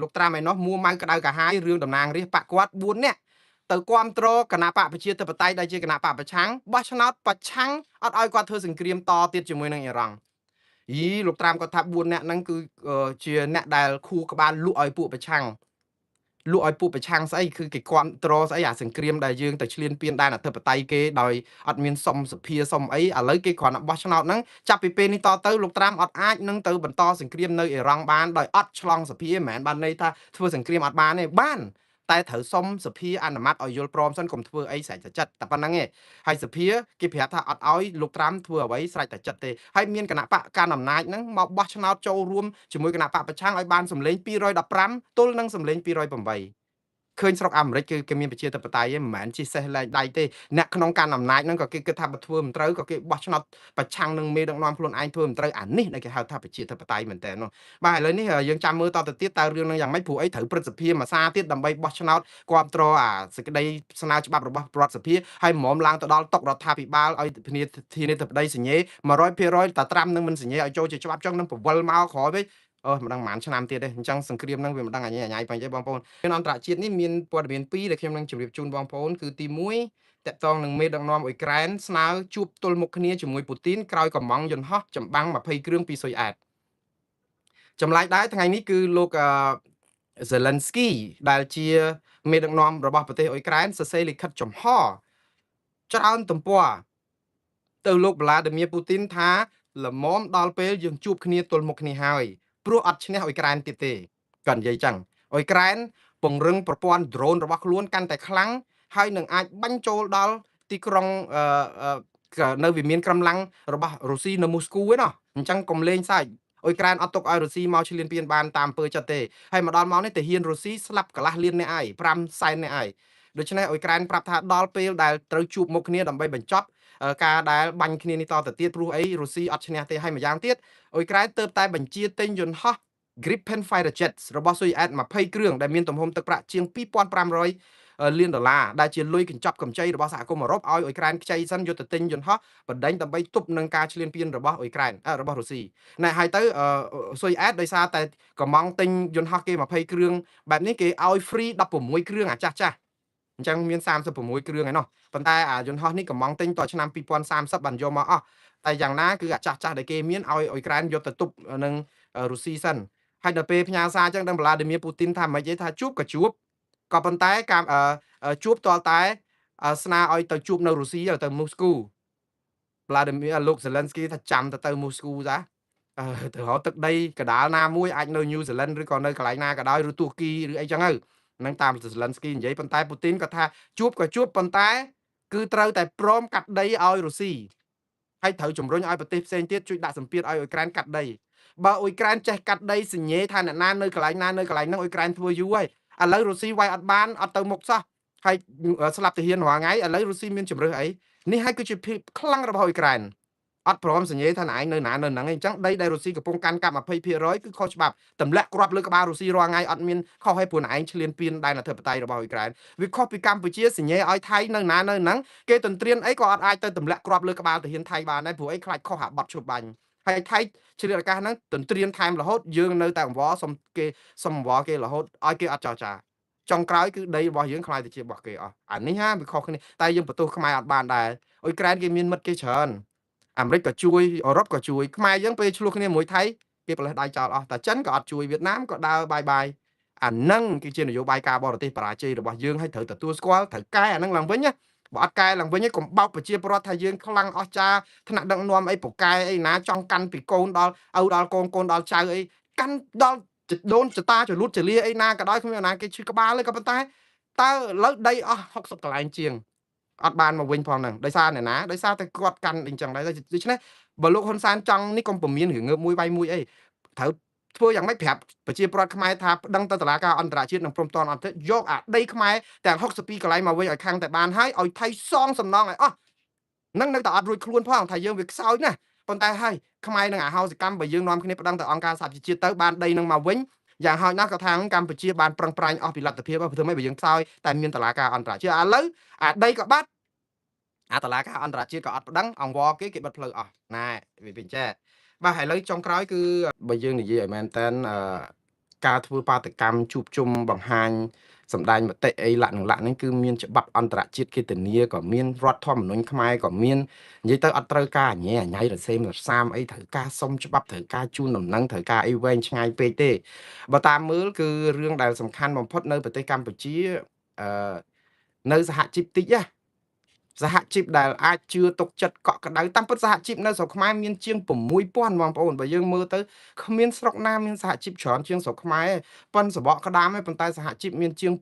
លោកត្រាំឯណោះមួម៉ៅក្តៅកាហាយរឿងតំណាងរាស្ត្របកគាត់4នាក់ទៅគ្រប់គ្រងគណៈបកប្រជាធិបតេយ្យដែលជាគណៈបកប្រឆាំងបោះឆ្នោតប្រឆាំងអត់ឲ្យគាត់ធ្វើសង្គ្រាមតទៀតជាមួយនឹងអ៊ីរ៉ង់យីលោកត្រាំគាត់ថា4នាក់ហ្នឹងគឺជាអ្នកដែលខួរក្បាលលក់ឲ្យពួកប្រឆាំងលក់ឲ្យពួកប្រឆាំងស្អីគឺគេគ្រប់គ្រងស្អីអាសង្គ្រាមដែលយើងទៅឈ្លានពានដែនអធិបតេយ្យគេដោយអត់មានសុំសភាសុំអីឥឡូវគេគ្រាន់តែបោះឆ្នោតហ្នឹងចាប់ពីពេលនេះតទៅលោកត្រាំអត់អាចនឹងទៅបន្តសង្គ្រាមនៅអ៊ីរ៉ង់បានដោយអត់ឆ្លងសភាមិនមែនបានន័យថាធ្វើសង្គ្រាមអត់បានទេបានតែត្រូវសុំសភាអនុម័តឲ្យយល់ព្រមសិនកុំធ្វើអីស្រេចតែចិត្តតែប៉ុណ្្នឹងឯងហើយសភាគេប្រាប់ថាអត់ឲ្យលោកត្រាំធ្វើអ្វីស្រេចតែចិត្តទេហើយមានគណៈបកកណ្ដាលអំណាចហ្នឹងមកបោះឆ្នោតចូលរួមជាមួយគណៈបកប្រឆាំងឲ្យបានសម្លេង215ទល់នឹងសម្លេង208ឃើញស្រុកអាមេរិកគឺគេមានប្រជាធិបតេយ្យឯងមិនមែនជិះសេះលែងដៃទេអ្នកក្នុងកាន់អំណាចហ្នឹងក៏គេគិតថាបើធ្វើមិនត្រូវក៏គេបោះឆ្នោតប្រឆាំងនឹងមេដឹកនាំខ្លួនឯងធ្វើមិនត្រូវអានេះដែលគេហៅថាប្រជាធិបតេយ្យមែនតើនោះបាទឥឡូវនេះយើងចាំមើលតទៅទៀតតើរឿងហ្នឹងយ៉ាងម៉េចព្រោះអីត្រូវព្រឹទ្ធសភាមួយសារទៀតដើម្បីបោះឆ្នោតគ្រប់គ្រងអាសេចក្តីស្នើច្បាប់របស់រដ្ឋសភាហើយមុំឡើងទៅដល់តុរដ្ឋាភិបាលឲ្យធានាធានាធិបតីសញ្ញេ100%តាត្រាំនឹងមិនសញ្ញេឲ្យចូលជាច្បាប់ចង់នឹងពវល់មកក្រោយវិញអូមិនដឹងប្រហែលឆ្នាំទៀតទេអញ្ចឹងសង្គ្រាមហ្នឹងវាមិនដឹងអញញ៉ៃបាញ់ទេបងប្អូនមានអន្តរជាតិនេះមានព័ត៌មានពីរដែលខ្ញុំនឹងជម្រាបជូនបងប្អូនគឺទី1តកតងនឹងមេដឹកនាំអ៊ុយក្រែនស្នើជួបទល់មុខគ្នាជាមួយពូទីនក្រោយកំងយន្តហោះចម្បាំង20គ្រឿងពីស៊ុយអែតចម្លែកដែរថ្ងៃនេះគឺលោក Zelensky ដែលជាមេដឹកនាំរបស់ប្រទេសអ៊ុយក្រែនសរសេរលិខិតចំហច្រើនទំព័រទៅលោកវ្លាឌីមៀពូទីនថាល្មមដល់ពេលយើងជួបគ្នាទល់មុខគ្នាហើយព្រោះអត់ឈ្នះអ៊ុយក្រែនទៀតទេគាត់និយាយចឹងអ៊ុយក្រែនពង្រឹងប្រព័ន្ធ drone របស់ខ្លួនកាន់តែខ្លាំងហើយនឹងអាចបាញ់ចូលដល់ទីក្រុងនៅវិមានក្រំឡាំងរបស់រុស្ស៊ីនៅមូស្គូឯណោះអញ្ចឹងកុំលេងសើចអ៊ុយក្រែនអត់ទុកឲ្យរុស្ស៊ីមកឈ្លានពានបានតាមអំពើចិត្តទេហើយមកដល់មកនេះទាហានរុស្ស៊ីស្លាប់កន្លះលានអ្នកហើយ5សែនអ្នកហើយដូច្នេះអ៊ុយក្រែនប្រាប់ថាដល់ពេលដែលត្រូវជួបមុខគ្នាដើម្បីបញ្ចប់ការដែលបាញ់គ្នានេះតទៅទៀតព្រោះអីរុស្ស៊ីអត់ឈ្នះទេហើយម្យ៉ាងទៀតអ៊ុយក្រែនទៅតែបញ្ជាទិញយន្តហោះ Gripen Fighter Jets របស់ស៊ុយអែត20គ្រឿងដែលមានទំហំទឹកប្រាក់ជាង2500លានដុល្លារដែលជាលុយកញ្ចប់កម្ចីរបស់សហគមន៍អឺរ៉ុបឲ្យអ៊ុយក្រែនខ្ចីសិនយកទៅទិញយន្តហោះបណ្ដេញដើម្បីទប់នឹងការឈ្លានពានរបស់អ៊ុយក្រែនរបស់រុស្ស៊ីណែហើយទៅស៊ុយអែតដោយសារតែកំងទិញយន្តហោះគេ20គ្រឿងបែបនេះគេឲ្យ free 16គ្រឿងអាចាស់ចាស់អញ្ចឹងមាន36គ្រឿងឯណោះប៉ុន្តែអាយន្តហោះនេះកំងទិញតឆ្នាំ2030បានយកមកអស់តែយ៉ាងណាគឺអាចាស់ចាស់ដែលគេមានឲ្យអ៊ុយក្រែនយកទៅទប់នឹងរុស្ស៊ីសិនហើយដល់ពេលផ្ញើសារអញ្ចឹងដឹងវ្លាឌីមៀពូទីនថាមិនអីថាជួបក៏ជួបក៏ប៉ុន្តែការជួបតលតែស្នើឲ្យទៅជួបនៅរុស្ស៊ីទៅមូស្គូវ្លាឌីមៀលោកសេលិនស្គីថាចាំទៅមូស្គូតាទៅរកទឹកដីកដាលណាមួយអាចនៅញូហ្សេឡង់ឬក៏នៅកន្លែងណាក៏ដោយឬទួគីឬអីចឹងទៅនឹងតាមសេលិនស្គីនិយាយប៉ុន្តែពូទីនក៏ថាជួបក៏ជួបប៉ុន្តែគឺត្រូវតែព្រមកាត់ដីឲ្យរុស្ស៊ីហើយត្រូវជំរុញឲ្យប្រទេសផ្សេងទៀតជួយដាក់សម្ពាធឲ្យអ៊ុយក្រែនកាត់ដីបើអ៊ុយក្រែនចេះកាត់ដីសញ្ញេថាអ្នកណានៅកន្លែងណានៅកន្លែងហ្នឹងអ៊ុយក្រែនធ្វើយូរហើយឥឡូវរុស្ស៊ីវាយអត់បានអត់ទៅមុខសោះហើយស្លាប់ទាហានរាល់ថ្ងៃឥឡូវរុស្ស៊ីមានជំរើសអីនេះហើយគឺជាភាពខ្លាំងរបស់អ៊ុយក្រែនអត់ព្រមសញ្ញេថាឯងនៅណានៅហ្នឹងឯងអញ្ចឹងដីដែលរុស្ស៊ីកំពុងកាន់កាប់20%គឺខុសច្បាប់ទម្លាក់គ្រាប់លើក្បាលរុស្ស៊ីរាល់ថ្ងៃអត់មានខុសឲ្យព្រោះឯងឈ្លានពានដែនអធិបតេយ្យរបស់អ៊ុយក្រែនវាខុសពីកម្ពុជាសញ្ញេឲ្យថៃនៅណានៅហ្នឹងគេទន្ទ្រានអីក៏អត់អាចទៅទម្លាក់គ្រាប់លើក្បាលទាហានថៃបានដែរព្រោះអីខ្លាចខុសអាបត់ឈប់បាញ់ហើយថៃឆ្លៀតឱកាសហ្នឹងទន្ទ្រានថែមរហូតយើងនៅតែអង្វរសុំគេសុំអង្វរគេរហូតឲ្យគេអត់ចោចាចុងក្រោយគឺដីរបស់យើងខ្លាយទៅជារបស់គេអស់អានេះហាវាខុសគ្នាតែយើងបន្ទោសខ្មែរអត់បានដែរអ៊ុយក្រែនគេមានមិត្តគេច្រើនអាមេរិកក៏ជួយអឺរ៉ុបក៏ជួយខ្មែរយើងពេលឆ្លោះគ្នាមួយថៃគេប្រលេះដៃចោលអស់តែចិនក៏អត់ជួយវៀតណាមក៏ដើរបាយបាយអាហ្នឹងគឺជានយោបាយការបរទេសបរាជ័យរបស់យើងហើយត្រូវទទួលស្គាល់ត្រូវកែអាហ្នឹងឡើងវិញណាបើអត់កែឡើងវិញឯងកុំបោកប្រជាពលរដ្ឋថាយើងខ្លាំងអស្ចារ្យថ្នាក់ដឹកនាំអីប្រកែអីណាចង់កាន់ពីកូនដល់ឪដល់កូនកូនដល់ចៅអីកាន់ដល់ដូនចតាចលូតចលាអីណាក៏ដោយគ្មានណាគេឈឺក្បាលទេក៏ប៉ុន្តែតើឥឡូវដីអស់60កន្លែងជាងអត់បានមកវិញផងហ្នឹងដោយសារអ្នកណាដោយសារតែគាត់កាន់អញ្ចឹងដែរដូច្នេះបើលោកហ៊ុនសែនចង់នេះកុំពមៀនរឿងងើបមួយវាយមួយអីត្រូវធ្វើយ៉ាងម៉េចប្រាប់ប្រជាពលរដ្ឋខ្មែរថាប្តឹងទៅតុលាការអន្តរជាតិនិងព្រំប្រទានអន្តរជាតិយកអាដីខ្មែរទាំង62កន្លែងមកវិញឲ្យខាងតែបានហើយឲ្យថៃសងសំណងឲ្យអស់នឹងនៅតែអត់រួចខ្លួនផងថាយើងវាខ្សោយណាស់ប៉ុន្តែហើយខ្មែរនឹងអាហោសកម្មបើយើងនាំគ្នាប្តឹងទៅអង្គការសហប្រជាជាតិទៅបានដីនឹងមកវិញយ៉ាងហោចណាស់ក៏ថាកម្ពុជាបានប្រឹងប្រែងអស់ពីលទ្ធភាពព្រោះមិនបើយើងខ្សោយតែមានតុលាការអន្តរជាតិឥឡូវអាដីក៏បាត់អាតឡាការអន្តរជាតិក៏អត់ប្តឹងអង្វរគេគេបិទផ្លូវអស់ណែវាវិញចេះបាទឥឡូវចុងក្រោយគឺបើយើងនិយាយឲ្យមែនតើអឺ ការធ្វើបាតកម្មជួបជុំបង្ហាញសម្ដែងមតិអីលក្ខណៈលក្ខហ្នឹងគឺមានច្បាប់អន្តរជាតិគេធានាក៏មានរដ្ឋធម្មនុញ្ញខ្មែរក៏មាននិយាយទៅអត់ត្រូវការអញែអញៃរសេមរសាមអីត្រូវការសុំច្បាប់ត្រូវការជូនដំណឹងត្រូវការអីវែងឆ្ងាយពេកទេបើតាមមើលគឺរឿងដែលសំខាន់បំផុតនៅប្រទេសកម្ពុជាអឺនៅសហជីពតិចណាសហជីពដែលអាចជឿទុកចិត្តកក់ក្ដៅតាមពិតសហជីពនៅស្រុកខ្មែរមានជាង6000បងប្អូនបើយើងមើលទៅគ្មានស្រុកណាមានសហជីពច្រើនជាងស្រុកខ្មែរទេប៉ុនសបកក្តាមទេប៉ុន្តែសហជីពមានជាង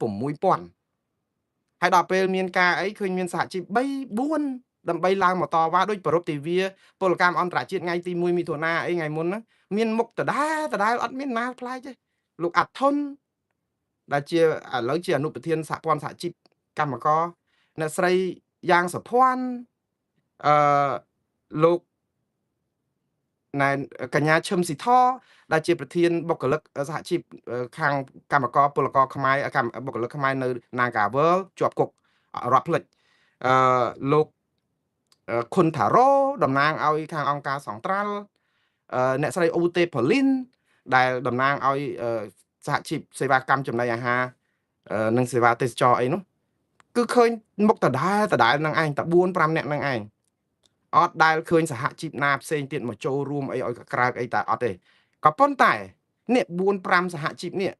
6000ហើយដល់ពេលមានការអីឃើញមានសហជីព3 4ដើម្បីឡើងមកតវ៉ាដូចប្រពៃទិវាពលកម្មអន្តរជាតិថ្ងៃទី1មិថុនាអីថ្ងៃមុនហ្នឹងមានមុខដដែលដដែលអត់មានណាប្លែកទេលោកអាត់ធុនដែលជាឥឡូវជាអនុប្រធានសហព័ន្ធសហជីពកម្មករអ្នកស្រីយ៉ាងសុភ័ណ្ឌអឺលោកណែកញ្ញាឈឹមស៊ីធដែលជាប្រធានបុគ្គលិកសហជីពខាងកម្មករពលករខ្មែរកម្មបុគ្គលិកខ្មែរនៅ Nagavel ជាប់គុករាប់ផ្លិចអឺលោកខុនថារ៉ូតំណាងឲ្យខាងអង្គការសង្ត្រាល់អ្នកស្រីអូតេផលីនដែលតំណាងឲ្យសហជីពសេវាកម្មចំណីអាហារនិងសេវាទេសចរអីនោះគឺឃើញមុខដដែលដដែលនឹងឯងតែ4 5នាក់នឹងឯងអត់ដែលឃើញសហជីពណាផ្សេងទៀតមកចូលរួមអីឲ្យកក្រើកអីតែអត់ទេក៏ប៉ុន្តែនេះ4 5សហជីពនេះ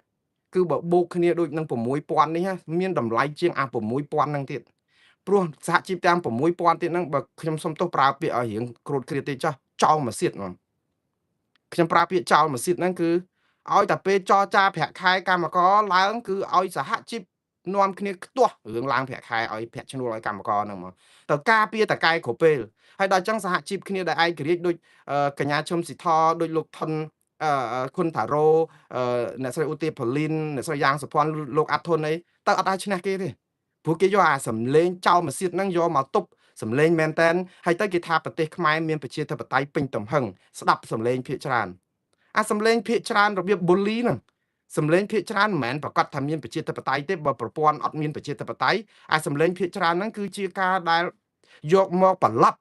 គឺបើបូកគ្នាដូចនឹង6000នេះមានតម្លៃជាងអា6000ហ្នឹងទៀតព្រោះសហជីពទាំង6000ទៀតហ្នឹងបើខ្ញុំសុំទោសប្រើពាក្យឲ្យរៀងគ្រូតគ្រាតទេចោះចោលមួយសៀតហ្មងខ្ញុំប្រើពាក្យចោលមួយសៀតហ្នឹងគឺឲ្យតែពេលចរចាប្រាក់ខែកម្មករឡើងគឺឲ្យសហជីពនាំគ្នាខ្ទាស់រឿងឡើងប្រាក់ខែឲ្យប្រាក់ឈ្នួលឲ្យកម្មករហ្នឹងមកទៅការពារតកែគ្រប់ពេលហើយដល់ចឹងសហជីពគ្នាដែលឯករាជ្យដូចកញ្ញាឈឹមស៊ីធដូចលោកថនខុនថារ៉ូអ្នកស្រីឧទាផលីនអ្នកស្រីយ៉ាងសុភ័ណ្ឌលោកអាត់ធុនអីទៅអត់អាចឈ្នះគេទេព្រោះគេយកអាសំលេងចោលមួយសៀតហ្នឹងយកមកទប់សំលេងមែនតែនហើយទៅគេថាប្រទេសខ្មែរមានប្រជាធិបតេយ្យពេញទំហឹងស្ដាប់សំលេងភាគច្រើនអាសំលេងភាគច្រើនរបៀបប៊ូលីហ្នឹងសំលេងភាគច្រើនមិនមែនប្រកាសថាមានប្រជាធិបតេយ្យទេបើប្រព័ន្ធអត់មានប្រជាធិបតេយ្យអាសំលេងភាគច្រើនហ្នឹងគឺជាការដែលយកមកប្រឡប់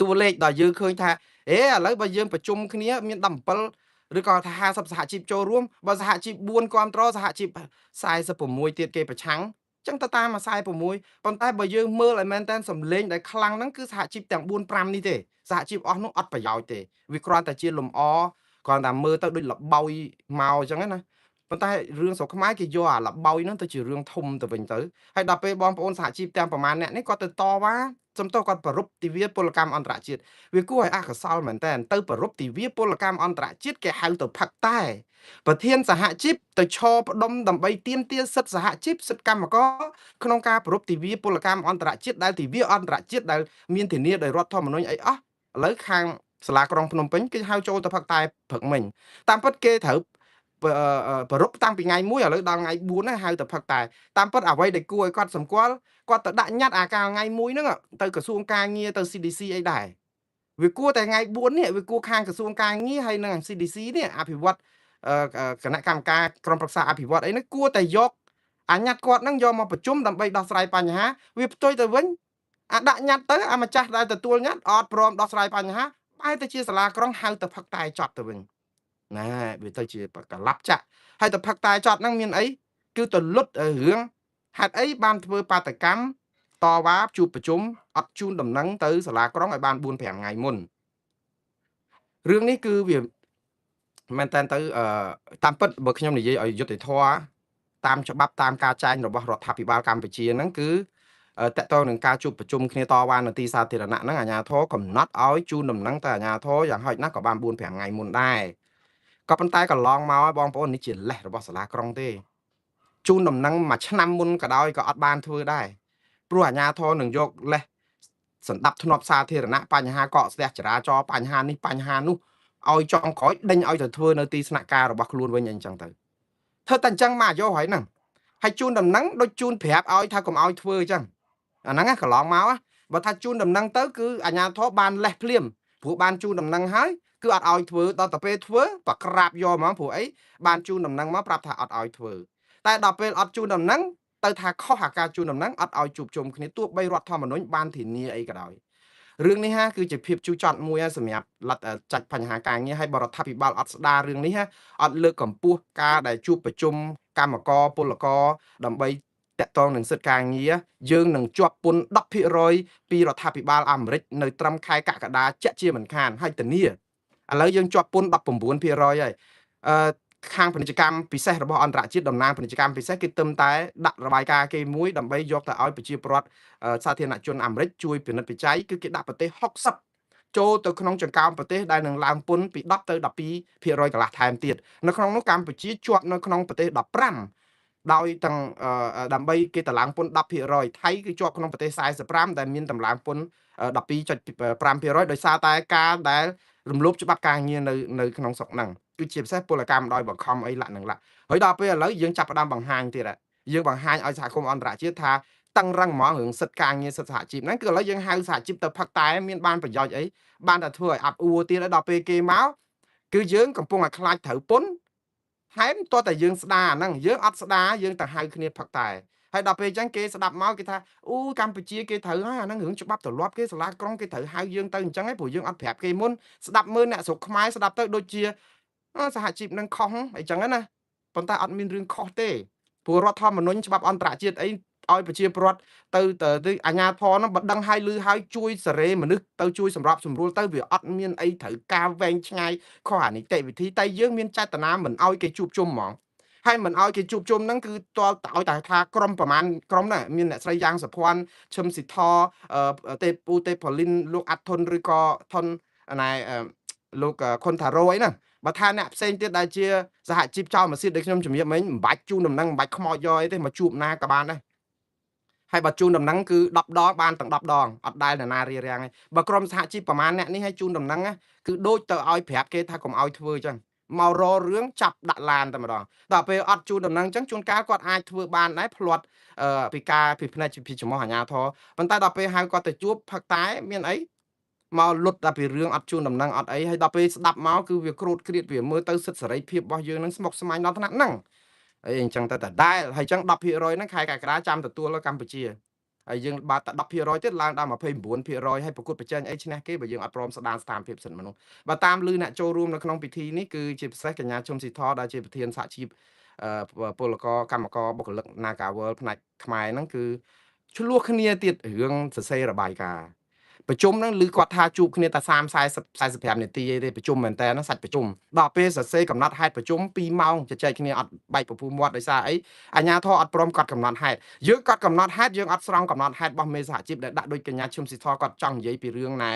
តួលេខដល់យើងឃើញថាអេឥឡូវបើយើងប្រជុំគ្នាមាន17ឬក៏ថា50សហជីពចូលរួមបើសហជីព4គ្រប់គ្រងសហជីព46ទៀតគេប្រឆាំងចឹងទៅតាម46ប៉ុន្តែបើយើងមើលឲ្យមែនតើសំលេងដែលខ្លាំងហ្នឹងគឺសហជីពទាំង4 5នេះទេសហជីពអស់នោះអត់ប្រយោជន៍ទេវាគ្រាន់តែជាលំអគ្រាន់តែមើលទៅដូចលបោយមកអញ្ចឹងណាប៉ុន្តែរឿងស្រុកខ្មែរគេយកអាលបោយហ្នឹងទៅជារឿងធំទៅវិញទៅហើយដល់ពេលបងប្អូនសហជីពទាំងប្រមាណអ្នកនេះគាត់ទៅតវ៉ាសំទោសគាត់ប្រពៃទិវាពលកម្មអន្តរជាតិវាគួរឲ្យអកុសលមែនតើទៅប្រពៃទិវាពលកម្មអន្តរជាតិគេហៅទៅផឹកតែប្រធានសហជីពទៅឈរផ្ដុំដើម្បីទាមទារសិទ្ធិសហជីពសិទ្ធិកម្មករក្នុងការប្រពៃទិវាពលកម្មអន្តរជាតិដែលទិវាអន្តរជាតិដែលមានធានាដោយរដ្ឋធម្មនុញ្ញអីអស់ឥឡូវខាងសាលាក្រុងភ្នំពេញគេហៅចូលទៅផឹកតែព្រឹកមិញតាមពិតគេត្រូវប្រពតាំងពីថ្ងៃ1ឥឡូវដល់ថ្ងៃ4ហ្នឹងហៅទៅផឹកតែតាមពិតអ្វីដែលគួរឲ្យគាត់សម្គាល់គាត់ទៅដាក់ញត្តិអាកាលថ្ងៃ1ហ្នឹងទៅក្រសួងការងារទៅ CDC អីដែរវាគួរតែថ្ងៃ4នេះវាគួរខាងក្រសួងការងារហើយនិង CDC នេះអភិវឌ្ឍគណៈកម្មការក្រុមប្រឹក្សាអភិវឌ្ឍអីហ្នឹងគួរតែយកអាញត្តិគាត់ហ្នឹងយកមកប្រជុំដើម្បីដោះស្រាយបញ្ហាវាផ្ទុយទៅវិញអាដាក់ញត្តិទៅអាម្ចាស់ដែលទទួលញត្តិអត់ព្រមដោះស្រាយបញ្ហាបែរទៅជាសាលាក្រុងហៅទៅផឹកតែចត់ទៅវិញណែវាទៅជាកលាប់ចាក់ហើយទៅផឹកតែចត់ហ្នឹងមានអីគឺទៅលុតរឿងហេតុអីបានធ្វើបាតកម្មតវ៉ាជួបប្រជុំអត់ជូនដំណឹងទៅសាលាក្រុងឲ្យបាន4 5ថ្ងៃមុនរឿងនេះគឺវាមែនតើទៅតាមពិតបើខ្ញុំនិយាយឲ្យយុត្តិធម៌តាមច្បាប់តាមការចែងរបស់រដ្ឋាភិបាលកម្ពុជាហ្នឹងគឺតកតងនឹងការជួបប្រជុំគ្នាតវ៉ានៅទីសាធារណៈហ្នឹងអាជ្ញាធរកំណត់ឲ្យជូនដំណឹងទៅអាជ្ញាធរយ៉ាងហោចណាស់ក៏បាន4 5ថ្ងៃមុនដែរក៏ប៉ុន្តែកន្លងមកឲ្យបងប្អូននេះជាលេសរបស់សាលាក្រុងទេជូនដំណឹងមួយឆ្នាំមុនក៏ដោយក៏អត់បានធ្វើដែរព្រោះអាជ្ញាធរនឹងយកលេសសម្ដាប់ធ្នាប់សាធារណៈបញ្ហាកកស្ទះចរាចរណ៍បញ្ហានេះបញ្ហានោះឲ្យចង់ក្រោយដេញឲ្យទៅធ្វើនៅទីស្នាក់ការរបស់ខ្លួនវិញអីចឹងទៅធ្វើតែអញ្ចឹងមកយកហើយហ្នឹងហើយជូនដំណឹងដូចជូនប្រាប់ឲ្យថាកុំឲ្យធ្វើអញ្ចឹងអាហ្នឹងកន្លងមកបើថាជូនដំណឹងទៅគឺអាជ្ញាធរបានលេសភ្លាមព្រោះបានជូនដំណឹងហើយគឺអត់ឲ្យធ្វើដល់ទៅពេលធ្វើប្រក្រាបយកហ្មងព្រោះអីបានជូនដំណឹងមកប្រាប់ថាអត់ឲ្យធ្វើតែដល់ពេលអត់ជូនដំណឹងទៅថាខុសអាការជូនដំណឹងអត់ឲ្យជួបជុំគ្នាទោះបីរដ្ឋធម្មនុញ្ញបានធានាអីក៏ដោយ រឿងនេះហាគឺជាភាពជូរចត់មួយសម្រាប់លទ្ធចាច់បញ្ហាការងារហើយបរដ្ឋាភិបាលអត់ស្ដាររឿងនេះអត់លើកកម្ពស់ការដែលជួបប្រជុំកម្មករពលករដើម្បីតកតងនឹងសិទ្ធិការងារយើងនឹងជាប់ពន្ធ10%ពីរដ្ឋាភិបាលអាមេរិកនៅត្រឹមខែកក្កដាជាក់ជាមិនខានហើយធានាឥឡូវយើងជាប់ពន្ធ19%ហើយអឺខាងពាណិជ្ជកម្មពិសេសរបស់អន្តរជាតិតំណាងពាណិជ្ជកម្មពិសេសគេទឹមតែដាក់របាយការណ៍គេមួយដើម្បីយកទៅឲ្យប្រជាពលរដ្ឋសាធារណជនអាមេរិកជួយពិនិត្យវិจัยគឺគេដាក់ប្រទេស60ចូលទៅក្នុងចង្កោមប្រទេសដែលនឹងឡើងពន្ធពី10ទៅ12%កន្លះថែមទៀតនៅក្នុងនោះកម្ពុជាជាប់នៅក្នុងប្រទេស15ដោយទាំងដើម្បីគេតម្លើងពន្ធ10%ថៃគឺជាប់ក្នុងប្រទេស45ដែលមានតម្លើងពន្ធ12.5%ដោយសារតែការដែលរំលោភច្បាប់ការងារនៅក្នុងស្រុកហ្នឹងគឺជាពិសេសពលកម្មដោយបង្ខំអីឡាក់នឹងឡាក់ហើយដល់ពេលឥឡូវយើងចាប់ផ្ដើមបង្ហាញទៀតយើងបង្ហាញឲ្យសហគមន៍អន្តរជាតិថាតឹងរឹងហ្មងរឿងសិទ្ធិការងារសិទ្ធិសហជីពហ្នឹងគឺឥឡូវយើងហៅសហជីពទៅផឹកតែមានបានប្រយោជន៍អីបានតែធ្វើឲ្យអាប់អួរទៀតហើយដល់ពេលគេមកគឺយើងកំពុងតែខ្លាចត្រូវពន្ធថែមតើតែយើងស្ដារហ្នឹងយើងអត់ស្ដារយើងទៅហៅគ្នាផឹកតែហើយដល់ពេលអញ្ចឹងគេស្ដាប់មកគេថាអូកម្ពុជាគេត្រូវហើយអាហ្នឹងរឿងច្បាប់ទម្លាប់គេសាលាក្រុងគេត្រូវហៅយើងទៅអញ្ចឹងឯងព្រោះយើងអត់ប្រាប់គេមុនស្ដាប់មើលអ្នកស្រុកខ្មែរស្ដាប់ទៅដូចជាសហជីពនឹងខុសអីចឹងណាប៉ុន្តែអត់មានរឿងខុសទេព្រោះរដ្ឋធម្មនុញ្ញច្បាប់អន្តរជាតិអីឲ្យប្រជាពលរដ្ឋទៅទៅអាជ្ញាធរហ្នឹងបើដឹងហើយឮហើយជួយសេរីមនុស្សទៅជួយសម្របសម្រួលទៅវាអត់មានអីត្រូវការវែងឆ្ងាយខុសអានីតិវិធីតែយើងមានចេតនាមិនឲ្យគេជួបជុំហ្មងហើយមិនឲ្យគេជួបជុំហ្នឹងគឺតលឲ្យតែថាក្រុមប្រមាណក្រុមហ្នឹងមានអ្នកស្រីយ៉ាងសុភ័ណ្ឌឈឹមស៊ីធទេពូទេផលីនលោកអាត់ធុនឬក៏ធុនណែលោកខុនថារ៉ូអីហ្នឹងបើថាអ្នកផ្សេងទៀតដែលជាសហជីពចោលម៉ាស៊ីនដូចខ្ញុំជំរាបមិញមិនបាច់ជូនដំណឹងមិនបាច់ខ្មោចយកអីទេមកជួបណាក៏បានដែរហើយបើជូនដំណឹងគឺ10ដងបានទាំង10ដងអត់ដែលនរណារារាំងទេបើក្រុមសហជីពប្រមាណអ្នកនេះឲ្យជូនដំណឹងគឺដូចទៅឲ្យប្រាប់គេថាកុំឲ្យធ្វើអញ្ចឹងមករករឿងចាប់ដាក់ឡានតែម្ដងដល់ពេលអត់ជូនដំណឹងអញ្ចឹងជួនកាលគាត់អាចធ្វើបានដែរផ្លាត់ពីការពីផ្នែកពីចំោះអាញាធរប៉ុន្តែដល់ពេលហៅគាត់ទៅជួបផឹកតែមានអីមកលុតដល់ពីរឿងអត់ជូនដំណឹងអត់អីហើយដល់ពេលស្ដាប់មកគឺវាក្រោតគ្រៀតវាមើលទៅសិទ្ធិសេរីភាពរបស់យើងនឹងស្មុគស្មាញដល់ថ្នាក់ហ្នឹងអីអញ្ចឹងទៅដដែលហើយអញ្ចឹង10%ហ្នឹងខែកក្កដាចាំទទួលនៅកម្ពុជាហើយយើងបាត់តែ10%ទៀតឡើងដល់29%ហើយប្រកួតប្រជែងអីឈ្នះគេបើយើងអត់ព្រមស្ដារស្ថានភាពសិទ្ធិមនុស្សបើតាមឮអ្នកចូលរួមនៅក្នុងពិធីនេះគឺជាពិសេសកញ្ញាជុំស៊ីធដែលជាប្រធានសហជីពពលករកម្មករបុគ្គលិក Nagawal ផ្នែកខ្មែរហ្នឹងគឺឆ្លោះគ្នាទៀតរឿងសរសេររបាយការណ៍ប្រជុំហ្នឹងឮគាត់ថាជួបគ្នាតែ30 40 45នាទីអីទេប្រជុំមែនតើហ្នឹងសាច់ប្រជុំដល់ពេលសរសេរកំណត់ហេតុប្រជុំ2ម៉ោងជជែកគ្នាអត់បែកពពុះមាត់ដោយសារអីអាជ្ញាធរអត់ព្រមកត់កំណត់ហេតុយើងកត់កំណត់ហេតុយើងអត់ស្រង់កំណត់ហេតុរបស់មេសហជីពដែលដាក់ដោយកញ្ញាឈឹមស៊ីធគាត់ចង់និយាយពីរឿងណែ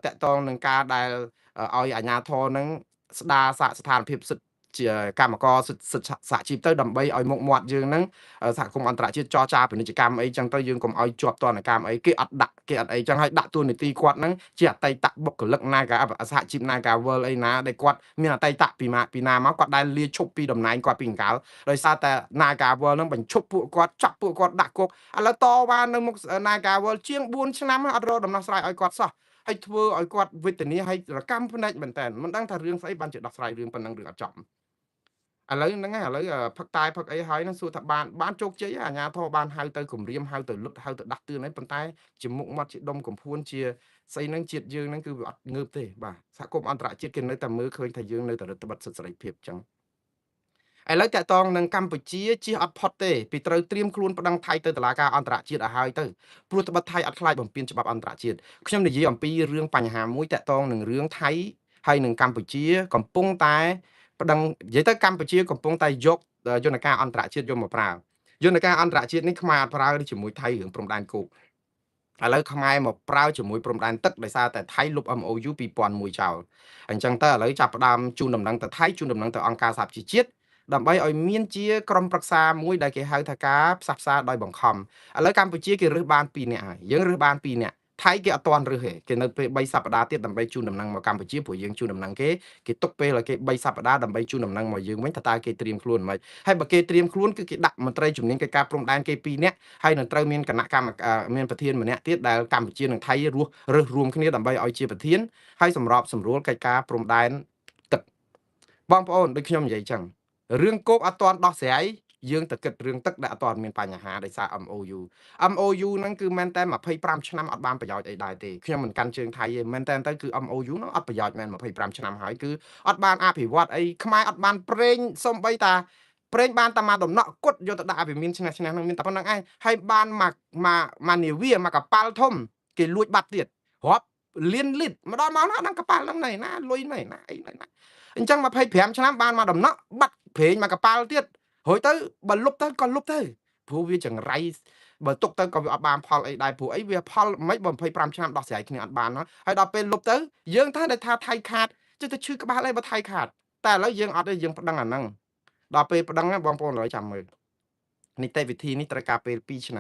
តកតងនឹងការដែលឲ្យអាជ្ញាធរហ្នឹងស្ដារស្ថានភាពសិទ្ធិជាកម្មករសិទ្ធិសហជីពទៅដើម្បីឲ្យមុខមាត់យើងហ្នឹងសហគមន៍អន្តរជាតិចរចាពាណិជ្ជកម្មអីចឹងទៅយើងកុំឲ្យជាប់ទណ្ឌកម្មអីគេអត់ដាក់គេអត់អីចឹងហើយដាក់តួនាទីគាត់ហ្នឹងជាអតីតបុគ្គលិក Naga សហជីព Naga World អីណាដែលគាត់មានអតីតពីណាមកគាត់ដែលលាឈប់ពីតំណែងគាត់ពីអង្កលដោយសារតែ Naga World ហ្នឹងបញ្ឈប់ពួកគាត់ចាប់ពួកគាត់ដាក់គុកឥឡូវតវ៉ានៅមុខ Naga World ជាង4ឆ្នាំអត់រកដំណោះស្រាយឲ្យគាត់សោះហើយធ្វើឲ្យគាត់វេទនាហើយរកម្មភ្នែកមែនតើមិនដឹងថារឿងស្អីបានជាដោះស្រាយរឿងប៉ុណ្ណឹងរឿងអត់ចប់ឥឡូវហ្នឹងឥឡូវផឹកតែផឹកអីហើយហ្នឹងសួរថាបានជោគជ័យអាញាធរបានហៅទៅគម្រាមហៅទៅលុតហៅទៅដាស់តឿនអីប៉ុន្តែជាមុខមាត់ជាដុំកំភួនជាស្អីហ្នឹងជាតិយើងហ្នឹងគឺវាអត់ងើបទេបាទសហគមន៍អន្តរជាតិគេនៅតែមើលឃើញថាយើងនៅតែរដ្ឋបិទសិទ្ធិសេរីភាពចឹងឥឡូវតកតងនឹងកម្ពុជាជិះអត់ផុតទេពីត្រូវត្រៀមខ្លួនប្តឹងថៃទៅតុលាការអន្តរជាតិឲ្យហើយទៅព្រោះត្បិតថៃអត់ខ្លាចបំពានច្បាប់អន្តរជាតិខ្ញុំនិយាយអំពីរឿងបញ្ហាមួយតកតងនឹងរឿងថៃហើយនឹងកម្ពុជាកំពុងតែប្តឹងនិយាយទៅកម្ពុជាកំពុងតែយកយន្តការអន្តរជាតិយកមកប្រើយន្តការអន្តរជាតិនេះខ្មែរអត់ប្រើជាមួយថៃរឿងព្រំដែនគោកឥឡូវខ្មែរមកប្រើជាមួយព្រំដែនទឹកដោយសារតែថៃលុប MOU 2001ចោលអញ្ចឹងទៅឥឡូវចាប់ផ្ដើមជូនដំណឹងទៅថៃជូនដំណឹងទៅអង្គការសហប្រជាជាតិដើម្បីឲ្យមានជាក្រុមប្រឹក្សាមួយដែលគេហៅថាការផ្សះផ្សាដោយបង្ខំឥឡូវកម្ពុជាគេរើសបាន2នាក់ហើយយើងរើសបាន2នាក់ថៃគេអត់ទាន់រើសទេគេនៅពេល3សប្តាហ៍ទៀតដើម្បីជូនដំណឹងមកកម្ពុជាព្រោះយើងជូនដំណឹងគេគេទុកពេលឲ្យគេ3សប្តាហ៍ដើម្បីជូនដំណឹងមកយើងវិញថាតើគេត្រៀមខ្លួនមិនហើយបើគេត្រៀមខ្លួនគឺគេដាក់មន្ត្រីជំនាញកិច្ចការព្រំដែនគេ2នាក់ហើយនឹងត្រូវមានគណៈកម្មមានប្រធានម្នាក់ទៀតដែលកម្ពុជានិងថៃរស់រើសរួមគ្នាដើម្បីឲ្យជាប្រធានហើយសម្របសម្រួលកិច្ចការព្រំដែនទឹកបងប្អូនដូចខ្ញុំនិយាយចឹងរឿងគោកអត់ទាន់ដោះស្រាយ យើងទៅគិតរឿងទឹកដែលអត់ទាន់មានបញ្ហាដោយសារ MOU MOU ហ្នឹងគឺមែនតែ25ឆ្នាំអត់បានប្រយោជន៍អីដែរទេខ្ញុំមិនកាន់ជើងថៃទេមែនតែទៅគឺ MOU ហ្នឹងអត់ប្រយោជន៍មែន25ឆ្នាំហើយគឺអត់បានអភិវឌ្ឍអីខ្មែរអត់បានប្រេងសំបីតាប្រេងបានតែមកដំណក់គុតយកទៅដាក់ឲ្យវាមានឈ្នះឈ្នះហ្នឹងមានតែប៉ុណ្្នឹងឯងហើយបានមកមកមកនាវាមកកប៉ាល់ធំគេលួចបាត់ទៀតរាប់លានលីត្រមកដល់មកណាដល់កប៉ាល់ហ្នឹងណៃណាលុយណៃណាអីណៃណាអញ្ចឹង25ឆ្នាំបានមកដំណក់បាត់ប្រេងមកកប៉ាល់ទៀតរួចទៅបើលុបទៅក៏លុបទៅព្រោះវាចង្រៃបើទុកទៅក៏វាអត់បានផលអីដែរព្រោះអីវាផលមិនបើ25ឆ្នាំដោះស្រាយគ្នាអត់បានហើយដល់ពេលលុបទៅយើងថាដែលថាថៃខាតជិះទៅឈឺក្បាលអីបើថៃខាតតែឥឡូវយើងអត់ទេយើងប្តឹងអាហ្នឹងដល់ពេលប្តឹងបងប្អូនឥឡូវចាំមើលនីតិវិធីនេះត្រូវការពេល2ឆ្នា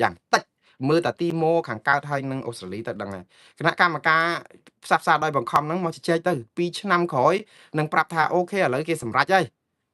ំយ៉ាងតិចមើលតាទីម៉ូខាងកើតហើយនឹងអូស្ត្រាលីទៅដឹងហើយគណៈកម្មការផ្សះផ្សាដោយបង្ខំហ្នឹងមកជជែកទៅ2ឆ្នាំក្រោយនឹងប្រាប់ថាអូខេឥឡូវគេសម្រេចហើយ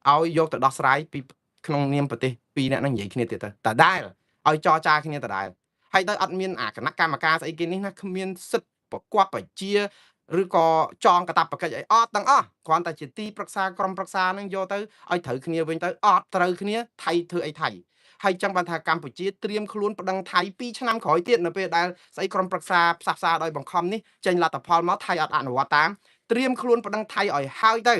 ឲ្យយកទៅដោះស្រាយពីក្នុងនាមប្រទេសពីរនាក់ហ្នឹងនិយាយគ្នាទៀតទៅដដែលឲ្យចរចាគ្នាដដែលហើយដោយអត់មានអាគណៈកម្មការស្អីគេនេះណាគ្មានសិទ្ធិប្រកបបញ្ជាឬក៏ចងកតាបកិច្ចអីអត់ទាំងអស់គ្រាន់តែជាទីប្រឹក្សាក្រុមប្រឹក្សានឹងយកទៅឲ្យត្រូវគ្នាវិញទៅអត់ត្រូវគ្នាថៃធ្វើអីថៃហើយចឹងបានថាកម្ពុជាត្រៀមខ្លួនប្តឹងថៃ2ឆ្នាំក្រោយទៀតនៅពេលដែលស្អីក្រុមប្រឹក្សាផ្សះផ្សាដោយបង្ខំនេះចេញលទ្ធផលមកថៃអត់អនុវត្តតាមត្រៀមខ្លួនប្តឹងថៃឲ្យហើយទៅ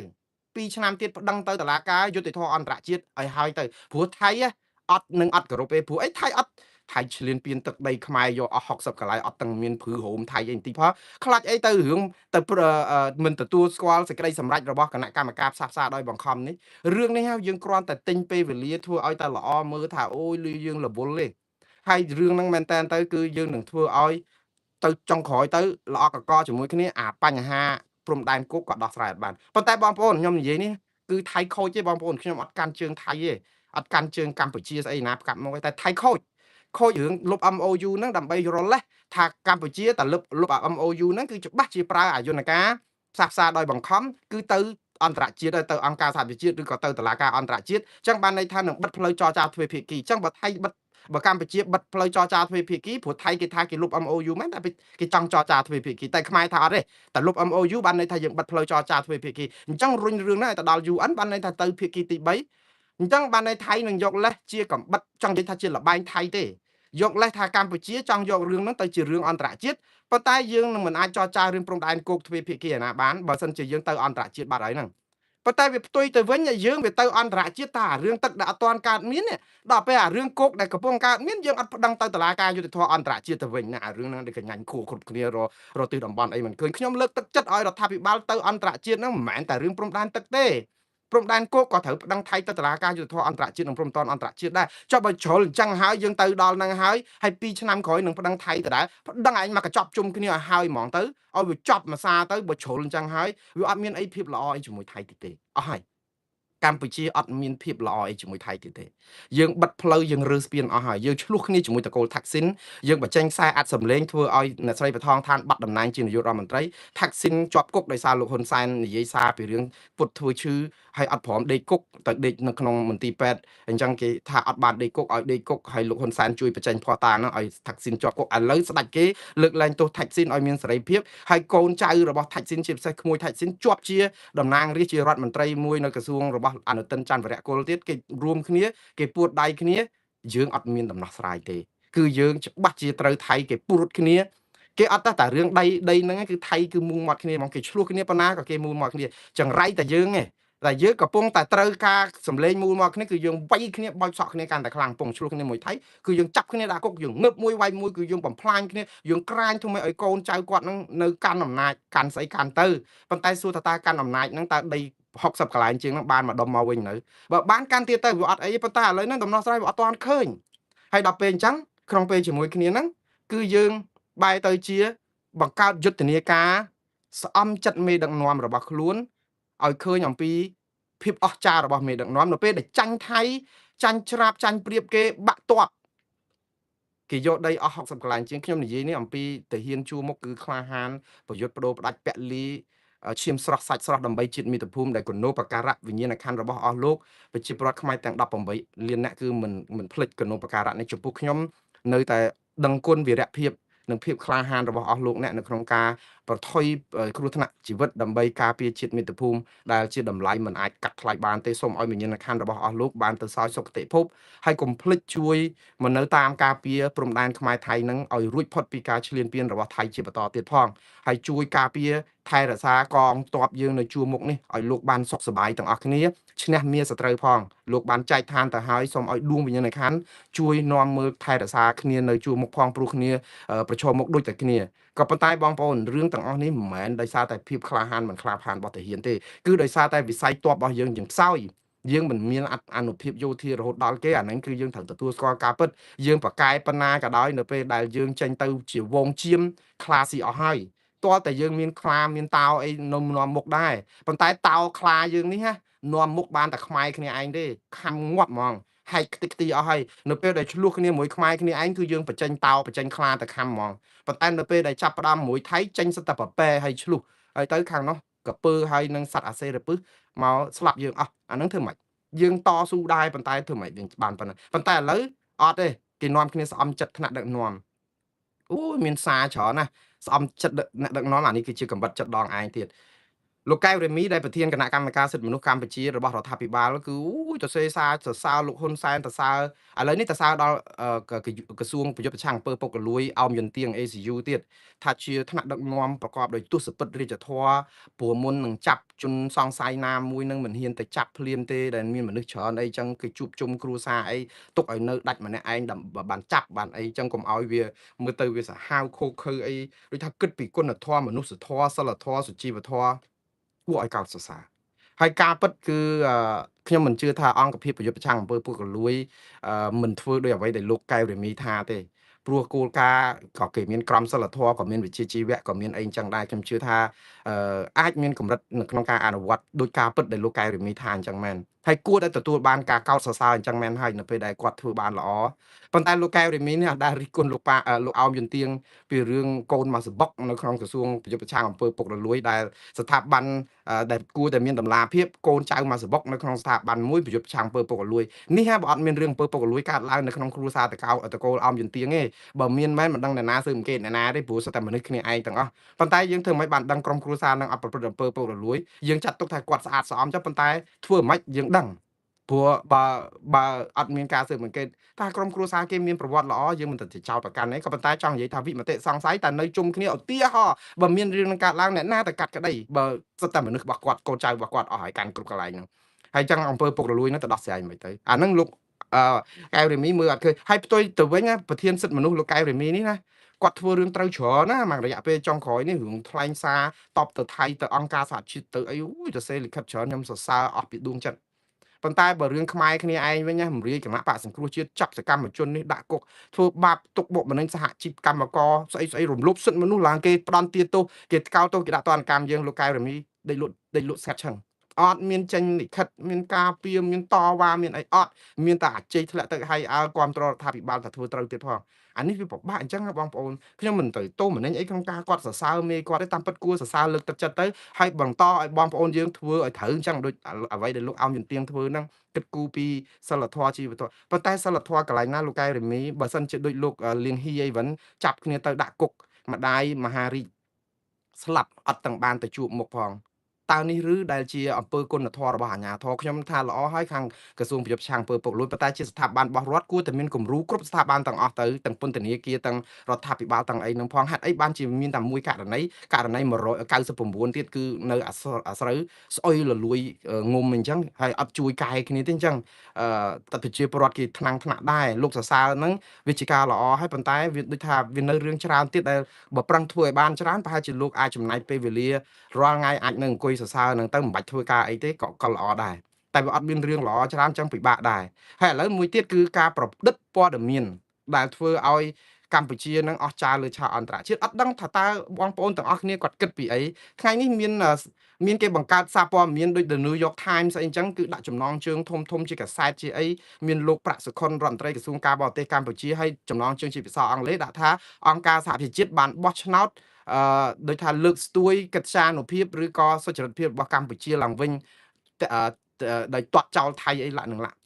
2ឆ្នាំទៀតប្តឹងទៅតុលាការយុត្តិធម៌អន្តរជាតិឲ្យហើយទៅព្រោះថៃអត់នឹងអត់គោរពទេព្រោះអីថៃអត់ថៃឆ្លៀនពៀនទឹកដីខ្មែរយកអស់60កន្លែងអត់ទាំងមានព្រឺរោមថៃអីបន្តិចផងខ្លាចអីទៅរឿងទៅមិនទទួលស្គាល់សេចក្តីសម្រេចរបស់គណៈកម្មការផ្សះផ្សាដោយបង្ខំនេះរឿងនេះហើយយើងគ្រាន់តែទិញពេលវេលាធ្វើឲ្យតែល្អមើលថាអូយលឺយើងរវល់ទេហើយរឿងហ្នឹងមែនតើទៅគឺយើងនឹងធ្វើឲ្យទៅចុងក្រោយទៅល្អកកជាមួយគ្នាអាបញ្ហាព្រំដែនគុកក៏ដោះស្រាយអត់បានប៉ុន្តែបងប្អូនខ្ញុំនិយាយនេះគឺថៃខូចទេបងប្អូនខ្ញុំអត់កាន់ជើងថៃទេអត់កាន់ជើងកម្ពុជាស្អីណាផ្កាប់មកទេតែថៃខូចរឿងលុប MOU ហ្នឹងដើម្បីរលេះថាកម្ពុជាតែលុប MOU ហ្នឹងគឺច្បាស់ជាប្រើអាយន្តការផ្សះផ្សាដោយបង្ខំគឺទៅអន្តរជាតិទៅអង្គការសហប្រជាជាតិឬក៏ទៅតុលាការអន្តរជាតិអញ្ចឹងបានន័យថានឹងបិទផ្លូវចរចាទ្វេភាគីអញ្ចឹងបើថៃបិទបើកម្ពុជាបិទផ្លូវចរចាទ្វេភាគីព្រោះថៃគេថាគេលុប MOU មែនតែគេចង់ចរចាទ្វេភាគីតែខ្មែរថាអត់ទេតែលុប MOU បានន័យថាយើងបិទផ្លូវចរចាទ្វេភាគីអញ្ចឹងរុញរឿងហ្នឹងឲ្យទៅដល់ UN បានន័យថាទៅភាគីទី3អញ្ចឹងបានន័យថៃនឹងយកលេសជាកំបិតចង់និយាយថាជាលបែងថៃទេយកលេសថាកម្ពុជាចង់យករឿងហ្នឹងទៅជារឿងអន្តរជាតិប៉ុន្តែយើងនឹងមិនអាចចរចារឿងព្រំដែនគោកទ្វេភាគីឯណាបានបើសិនជាយើងទៅអន្តរជាតិបាត់ហើយហ្នឹងប៉ុន្តែវាផ្ទុយទៅវិញយើងវាទៅអន្តរជាតិតារឿងទឹកដែលអត់ទាន់កើតមានដល់ពេលអារឿងគោកដែលកំពុងកើតមានយើងអត់ប្តឹងទៅតុលាការយុត្តិធម៌អន្តរជាតិទៅវិញណាអារឿងហ្នឹងដូចកញ្ញាញ់ខួរគ្រប់គ្នារទិសតំបន់អីមិនឃើញខ្ញុំលើកទឹកចិត្តឲ្យរដ្ឋាភិបាលទៅអន្តរជាតិហ្នឹងមិនមែនតែរឿងព្រំដែនទឹកទេព្រំដែនគោកក៏ត្រូវប្តឹងថៃទៅតុលាការយុត្តិធម៌អន្តរជាតិនិងព្រំប្រទានអន្តរជាតិដែរចុះបើជ្រុលអញ្ចឹងហើយយើងទៅដល់ហ្នឹងហើយហើយ2ឆ្នាំក្រោយនឹងប្តឹងថៃទៅដែរប្តឹងឯងមកកញ្ចប់ជុំគ្នាឲ្យហើយហ្មងទៅឲ្យវាចប់មួយសាទៅបើជ្រុលអញ្ចឹងហើយវាអត់មានអីភាពល្អអីជាមួយថៃទៀតទេអស់ហើយកម្ពុជាអត់មានភាពល្អអីជាមួយថៃទៀតទេយើងបិទផ្លូវយើងរើស្ពានអស់ហើយយើងឆ្លោះគ្នាជាមួយតកូលថាក់ស៊ីនយើងបញ្ចេញខ្សែអាត់សម្លេងធ្វើឲ្យអ្នកស្រីបថងឋានបាត់តំណែងជានាយករដ្ឋមន្ត្រីថាក់ស៊ីនជាប់គុកដោយសារលោកហ៊ុនសែននិយាយសារពីរឿងពុតធ្វើឈឺហើយអត់ព្រមដេកគុកទៅដេកនៅក្នុងមន្ទីរពេទ្យអញ្ចឹងគេថាអត់បានដេកគុកឲ្យដេកគុកហើយលោកហ៊ុនសែនជួយបញ្ចេញភស្តុតាងហ្នឹងឲ្យថាក់ស៊ីនជាប់គុកឥឡូវស្ដាច់គេលើកលែងទោសថាក់ស៊ីនឲ្យមានសេរីភាពហើយកូនចៅរបស់ថាក់ស៊ីនជាពិសេសក្មួយថាក់ស៊ីនជាប់ជាតំណាងរាស្ត្រជារដ្ឋមន្ត្រីមួយនៅក្រសួងរបស់អនុទិនច័ន្ទវរៈគុលទៀតគេរួមគ្នាគេពួតដៃគ្នាយើងអត់មានដំណោះស្រាយទេគឺយើងច្បាស់ជាត្រូវថៃគេពួតគ្នាគេអត់តែរឿងដីហ្នឹងគឺថៃគឺមូលមាត់គ្នាហ្មងគេឆ្លោះគ្នាប៉ុណ្ណាក៏គេមូលមាត់គ្នាចង្រៃតែយើងឯងតែយើងកំពុងតែត្រូវការសម្លេងមូលមកគ្នាគឺយើងវាយគ្នាបោចសក់គ្នាកាន់តែខ្លាំងពងឆ្លោះគ្នាមួយថៃគឺយើងចាប់គ្នាដាក់គុកយើងងើបមួយវាយមួយគឺយើងបំផ្លាញគ្នាយើងក្រាញធ្វើម៉េចឲ្យកូនចៅគាត់នឹងនៅកាន់អំណាចកាន់ស្អីកាន់ទៅប៉ុន្តែសួរថាតើកាន់អំណាចហ្នឹងតើដី60កន្លែងជាងហ្នឹងបានមកដុំមកវិញនៅបើបានកាន់ទៀតទៅវាអត់អីប៉ុន្តែឥឡូវហ្នឹងដំណោះស្រាយវាអត់ទាន់ឃើញហើយដល់ពេលអញ្ចឹងក្នុងពេលជាមួយគ្នាហ្នឹងគឺយើងបែរទៅជាបង្កើតយុទ្ធនាការស្អំចិត្តមេដឹកនាំរបស់ខ្លួនឲ្យឃើញអំពីភាពអស្ចារ្យរបស់មេដឹកនាំនៅពេលដែលចាញ់ថៃចាញ់ច្រាបចាញ់ព្រៀបគេបាក់តបគេយកដីអស់60កន្លែងជាងខ្ញុំនិយាយនេះអំពីទាហានជួរមុខគឺក្លាហានប្រយុទ្ធបដូរផ្ដាច់ពលីឈាមស្រស់សាច់ស្រស់ដើម្បីជាតិមាតុភូមិដែលគណូបការៈវិញ្ញាណក្ខន្ធរបស់អស់លោកប្រជាពលរដ្ឋខ្មែរទាំង18លានអ្នកគឺមិនភ្លេចគណូបការៈនេះចំពោះខ្ញុំនៅតែដឹងគុណវីរភាពនិងភាពក្លាហានរបស់អស់លោកអ្នកនៅក្នុងការ ប្រថុយគ្រោះថ្នាក់ជីវិតដើម្បីការពារជាតិមាតុភូមិដែលជាតម្លៃមិនអាចកាត់ថ្លៃបានទេសូមឲ្យវិញ្ញាណក្ខន្ធរបស់អស់លោកបានទៅសោយសុគតិភពហើយកុំភ្លេចជួយមកនៅតាមការពារព្រំដែនខ្មែរថៃនឹងឲ្យរួចផុតពីការឈ្លានពានរបស់ថៃជាបន្តទៀតផងហើយជួយការពារថែរក្សាកងទ័ពយើងនៅជួរមុខនេះឲ្យលោកបានសុខសប្បាយទាំងអស់គ្នាឈ្នះមាសត្រូវផងលោកបានចែកឋានទៅហើយសូមឲ្យដួងវិញ្ញាណក្ខន្ធជួយនាំមើលថែរក្សាគ្នានៅជួរមុខផងព្រោះគ្នាប្រឈមមុខដូចតែគ្នាក៏ប៉ុន្តែបងប្អូនរឿងទាំងអស់នេះមិនមែនដោយសារតែភាពក្លាហានមិនក្លាហានរបស់ទាហានទេគឺដោយសារតែវិស័យទ័ពរបស់យើងយើងខ្សោយយើងមិនមានអនុភាពយោធារហូតដល់គេអាហ្នឹងគឺយើងត្រូវទទួលស្គាល់ការពិតយើងប្រកែប៉ុណ្ណាក៏ដោយនៅពេលដែលយើងចេញទៅជាវងជៀមខ្លាស៊ីអស់ហើយទាល់តែយើងមានខ្លាមានតោអីនំនាំមុខដែរប៉ុន្តែតោខ្លាយើងនេះណានាំមុខបានតែខ្មែរគ្នាឯងទេខំងាប់ហ្មងហែកខ្ទេចខ្ទីអស់ហើយនៅពេលដែលឆ្លោះគ្នាមួយខ្មែរគ្នាឯងគឺយើងបញ្ចេញតោបញ្ចេញខ្លាទៅខំហ្មងប៉ុន្តែនៅពេលដែលចាប់ផ្ដើមមួយថៃចេញសិតតែប្រពែហើយឆ្លោះហើយទៅខាងនោះកពើហើយនឹងសត្វអាសេរពឹសមកស្លាប់យើងអស់អានឹងធ្វើម៉េចយើងតស៊ូដែរប៉ុន្តែធ្វើម៉េចយើងបានប៉ុណ្ណាប៉ុន្តែឥឡូវអត់ទេគេនាំគ្នាស្អំចិត្តថ្នាក់ដឹកនាំអូយមានសារច្រើនណាស់ស្អំចិត្តអ្នកដឹកនាំអានេះគឺជាកំបិតចិត្តដងឯងទៀតលោកកែវរេមីដែលប្រធានគណៈកម្មការសិទ្ធិមនុស្សកម្ពុជារបស់រដ្ឋាភិបាលគឺអូយទៅសេសារសរសើរលោកហ៊ុនសែនសរសើរឥឡូវនេះសរសើរដល់ក្រសួងប្រយុទ្ធប្រឆាំងអំពើពុករលួយអោមយន្តទៀង ACU ទៀតថាជាថ្នាក់ដឹកនាំប្រកបដោយទសពិតរាជធម៌ព្រោះមុននឹងចាប់ជនសង្ស័យណាមួយនឹងមិនហ៊ានទៅចាប់ភ្លាមទេដែលមានមនុស្សច្រើនអីចឹងគេជួបជុំគ្រួសារអីទុកឲ្យនៅដាច់ម្នាក់ឯងដើម្បីបានចាប់បានអីចឹងកុំឲ្យវាមើលទៅវាសាហាវឃោឃៅអីដូចថាគិតពីគុណធម៌មនុស្សធម៌សិលធម៌សុជីវធម៌គួរឲ្យកោតសរសើរហើយការពិតគឺខ្ញុំមិនជឿថាអង្គភាពប្រយុទ្ធប្រឆាំងអំពើពុករលួយមិនធ្វើដោយអ្វីដែលលោកកែវរេមីថាទេព្រោះគោលការណ៍ក៏គេមានក្រមសីលធម៌ក៏មានវិជ្ជាជីវៈក៏មានអីចឹងដែរខ្ញុំជឿថាអាចមានកម្រិតនៅក្នុងការអនុវត្តដោយការពិតដែលលោកកែវរេមីថាអញ្ចឹងមែនហើយគួរតែទទួលបានការកោតសរសើរអញ្ចឹងមែនហើយនៅពេលដែលគាត់ធ្វើបានល្អប៉ុន្តែលោកកែវរេមីនេះអត់ដែលរិះគន់លោកប៉ាលោកអោមយន្តទៀងពីរឿងកូនមកសបុកនៅក្នុងក្រសួងប្រយុទ្ធប្រឆាំងអំពើពុករលួយដែលស្ថាប័នដែលគួរតែមានតម្លាភាពកូនចៅមកសបុកនៅក្នុងស្ថាប័នមួយប្រយុទ្ធប្រឆាំងអំពើពុករលួយនេះហាបើអត់មានរឿងអំពើពុករលួយកើតឡើងនៅក្នុងគ្រួសារតកូលអោមយន្តទៀងទេបើមានមែនមិនដឹងអ្នកណាស៊ើបអង្កេតអ្នកណាទេព្រោះសុទ្ធតែមនុស្សគ្នាឯងទាំងអស់ប៉ុន្តែយើងធ្វើមិនបានដឹងក្រុមគ្រួសារនឹងអត់ប្រព្រឹត្តអំពើពុករលួយយើងចាត់ទុកថាគាត់ស្អាតស្អំចុះប៉ុន្តែធ្វើមិនយើងដឹងព្រោះបើអត់មានការស៊ើបអង្កេតថាក្រុមគ្រួសារគេមានប្រវត្តិល្អយើងមិនទៅចោទប្រកាន់ទេក៏ប៉ុន្តែចង់និយាយថាវិមតិសង្ស័យតែនៅជុំគ្នាឧទាហរណ៍បើមានរឿងនឹងកើតឡើងអ្នកណាទៅកាត់ក្តីបើសុទ្ធតែមនុស្សរបស់គាត់កូនចៅរបស់គាត់អស់ហើយកាន់គ្រប់កន្លែងហ្នឹងហើយចឹងអំពើពុករលួយហ្នឹងទៅដោះស្រាយមិនទៅអាហ្នឹងលោកកែវរេមីមើលអត់ឃើញហើយផ្ទុយទៅវិញណាប្រធានសិទ្ធិមនុស្សលោកកែវរេមីនេះណាគាត់ធ្វើរឿងត្រូវច្រើនណាមួយរយៈពេលចុងក្រោយនេះរឿងថ្លែងសារតបទៅថៃទៅអង្គការសហជីវទៅអីអូយទៅសេលិខិតច្រើនខ្ញុំសរសើរអស់ពីដួងចិត្តប៉ុន្តែបើរឿងខ្មែរគ្នាឯងវិញណារំរាយគណៈបកសង្គ្រោះជាតិចាប់សកម្មជននេះដាក់គុកធ្វើបាបទុកបុកម្នេញសហជីពកម្មករស្អីស្អីរំលោភសិទ្ធិមនុស្សឡើងគេផ្ដន់ទាទោសគេថ្កោលទោសគេដាក់ទណ្ឌកម្មយើងលោកកែវរមីដេកលក់ស្ងាត់ឆឹងអត់មានចេញលិខិតមានការពៀមានតវ៉ាមានអីអត់មានតែអាជ័យធ្លាក់ទឹកឲ្យអើគ្រប់គ្រងរដ្ឋាភិបាលតែធ្វើត្រូវទៀតផងអានេះវាពិបាកអញ្ចឹងបងប្អូនខ្ញុំមិនទៅទោសម្នេញអីក្នុងការគាត់សរសើរមេគាត់ទេតាមពិតគួរសរសើរលើកទឹកចិត្តទៅហើយបន្តឲ្យបងប្អូនយើងធ្វើឲ្យត្រូវអញ្ចឹងដូចអ្វីដែលលោកអោមយន្តទៀងធ្វើហ្នឹងគិតគូរពីសិលធម៌ជីវធម៌ប៉ុន្តែសិលធម៌កន្លែងណាលោកកែរមីបើសិនជាដូចលោកលៀងហ៊ីអីវិញចាប់គ្នាទៅដាក់គុកម្ដាយមហារាជស្លាប់អត់ទាំងបានទៅជួបមុខផងតើនេះឬដែលជាអំពើគុណធម៌របស់អាជ្ញាធរខ្ញុំថាល្អហើយខាងក្រសួងប្រយុទ្ធប្រឆាំងអំពើពុករលួយប៉ុន្តែជាស្ថាប័នរបស់រដ្ឋគួរតែមានគំរូគ្រប់ស្ថាប័នទាំងអស់ទៅទាំងពន្ធនាគារទាំងរដ្ឋាភិបាលទាំងអីនឹងផងហេតុអីបានជាមានតែមួយករណី199ទៀតគឺនៅអាស្រូវស្អុយលលួយងុំអញ្ចឹងហើយអត់ជួយកែគ្នាទេអញ្ចឹងតប្រជាពលរដ្ឋគេថ្នាំងថ្នាក់ដែរលោកសរសើរហ្នឹងវាជាការល្អហើយប៉ុន្តែវាដូចថាវានៅរឿងច្រើនទៀតដែលបើប្រឹងធ្វើឲ្យបានច្រើនប្រហែលជាលោកអាចចំណាយពេលវេលារាល់ថ្ងៃអាចនឹងអង្គុយសរសើរហ្នឹងទៅមិនបាច់ធ្វើការអីទេក៏ល្អដែរតែវាអត់មានរឿងល្អច្រើនចឹងពិបាកដែរហើយឥឡូវមួយទៀតគឺការប្រឌិតព័ត៌មានដែលធ្វើឲ្យកម្ពុជានឹងអស់ចាលើឆាកអន្តរជាតិអត់ដឹងថាតើបងប្អូនទាំងអស់គ្នាគាត់គិតពីអីថ្ងៃនេះមានគេបង្កើតសារព័ត៌មានដូច The New York Times អីចឹងគឺដាក់ចំណងជើងធំធំជាកាសែតជាអីមានលោកប្រាក់សុខុនរដ្ឋមន្ត្រីក្រសួងការបរទេសកម្ពុជាហើយចំណងជើងជាភាសាអង់គ្លេសដាក់ថាអង្គការសហប្រជាជាតិបានបោះឆ្នោតដោយថាលើកស្ទួយកិត្យានុភាពឬក៏សុចរិតភាពរបស់កម្ពុជាឡើងវិញដោយទាត់ចោលថៃអីឡាក់នឹងឡាក់